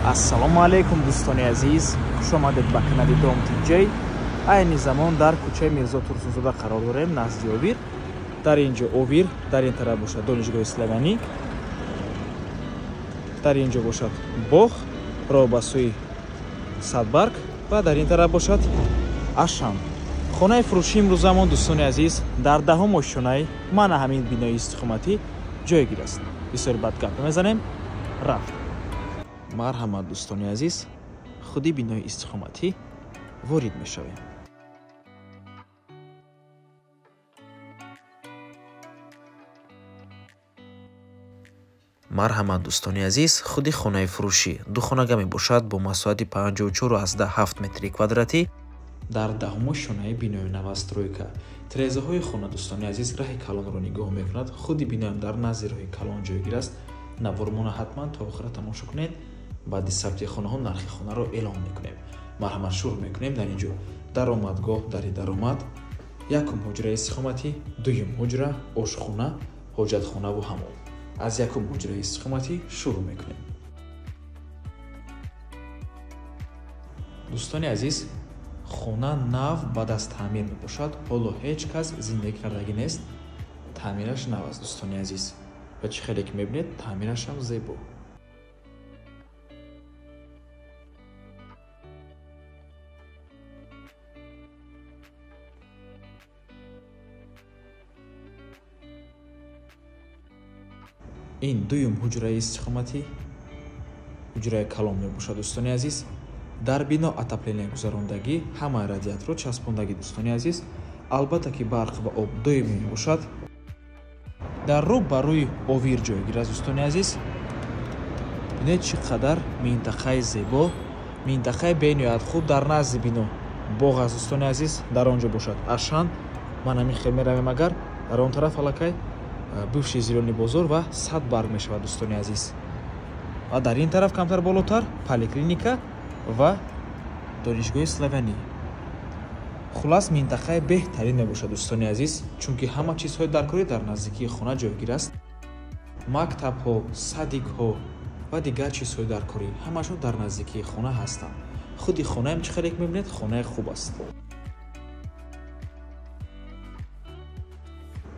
Ассалому алайкум дӯстони азиз, хуш омадед ба канали Дом ТҶ. Айни замон дар кӯчаи Мирзо Турсунзода қарор дорем, назди Овир. Дар ин ҷо Овир, дар ин тараф бошад донишгоҳи Славянӣ, дар ин ҷо бошад боғ, роҳ ба сӯи Садбарг ва дар ин тараф бошад Ашан. Хонаи фурӯшии имрӯзамон дӯстони азиз дар даҳум ошёнаи мана ҳамин бинои истиқоматӣ ҷойгир аст. Бисёр бад гап мезанем, рафт. Марҳамат дӯстони азиз, худи бинои истиқоматӣ ворид мешавем. Марҳамат дӯстони азиз, худи хонаи фурӯшӣ духонага мебошад бо масоҳати 54,7 метри квадратӣ дар даҳум ошёнаи бинои новостройка. Тирезаҳои хона дӯстони азиз раҳи калонро нигоҳ мекунад. Худи биноам дар назди роҳи калон ҷойгир аст. Навормона ҳатман то охира тамошо кунед. Баъди сабти хонаҳо нархи хонаро эълон мекунем. Марҳамат шурӯъ мекунем. Дар ин ҷо даромадгоҳ, дари даромад, якум ҳуҷраи истиқоматӣ, дуюм ҳуҷра, ошхона, ҳоҷатхонаву ҳамом. Аз якум ҳуҷраи истиқоматӣ шурӯъ мекунем. Дӯстони азиз, хона нав баъд аз таъмир мебошад. Ҳоло ҳеҷ кас зиндагӣ кардагӣ нест. Таъмираш нав аст дӯстони азиз. Ва чӣ хеле ки мебинед, таъмирашам зебо. Ин дуюм ҳуҷраи истиқоматӣ, ҳуҷраи калон мебошад дӯстони азиз. Дар бино отопление гузарондагӣ, ҳама радиаторро часпондагӣ дӯстони азиз. Албатта ки барқ ва об доимӣ мебошад. Дар рӯ ба рӯи Овир ҷойгир аст дӯстони азиз. Бинед чӣ қадар минтақаи зебо, минтақаи бениҳоят хуб. Дар назди бино боғ аст дӯстони азиз. Дар он ҷо бошад Ашан. Ман ҳамин хел меравем, агар дар он тараф аллакай бывший зелёный бозор ва Садбарг мешавад дӯстони азиз. Ва дар ин тараф камтар болотар поликлиника ва донишгоҳи Славянӣ. Хулас минтақаи беҳтарин мебошад дӯстони азиз, чунки ҳама чизҳои даркорӣ дар наздикии хона ҷойгир аст. Мактабҳо, садикҳо ва дигар чизҳои даркорӣ ҳамашон дар наздикии хона ҳастанд. Худи хонаам чӣ хеле ки мебинед, хонаи хуб аст.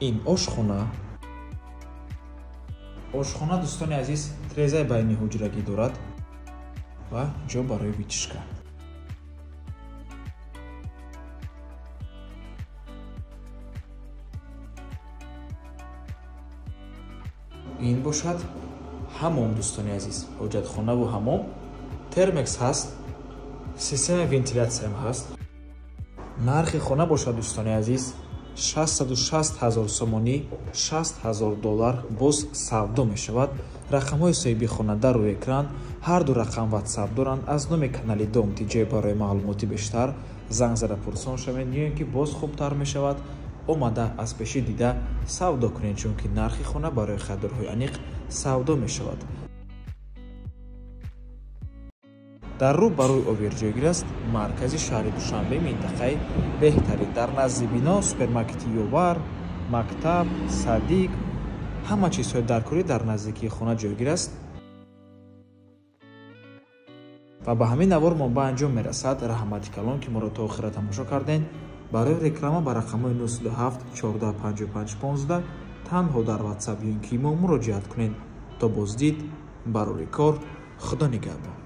Ин ошхона. Ошхона дӯстони азиз тирезаи байни ҳуҷрагӣ дорад ва ҷо барои вытяжка. Ин бошад ҳамом дӯстони азиз, ҳоҷатхонаву ҳамом. Термекс ҳаст, системаи вентилятсиям ҳаст. Нархи хона бошад дӯстони азиз 660 000 сомонӣ, 60 000 доллар боз савдо мешавад. Рақамҳои соҳиби хона дар рӯи экран, ҳар ду рақам WhatsApp доранд. Аз номи канали Дом ТҶ барои маълумоти бештар занг зада пурсон шавед, ё ин ки боз хубтар мешавад омада аз пешӣ дида савдо кунед, чунки нархи хона барои харидорҳои аниқ савдо мешавад. Дар рӯ ба рӯи Овир ҷойгир аст, маркази шаҳри Душанбе, минтақаи беҳтарин. Дар назди бино супермаркети Ёвар, мактаб, садик, ҳама чизҳои даркорӣ дар наздикии хона ҷойгир аст. Ва ба ҳамин навор мо ба анҷом мерасад. Раҳмати калон ки моро то охира тамошо кардед. Барои реклама ба рақамҳои 907 14 55 15 танҳо дар WhatsApp ё ин ки мо муроҷиат кунед. То боздид, барори кор, Худо нигаҳбон.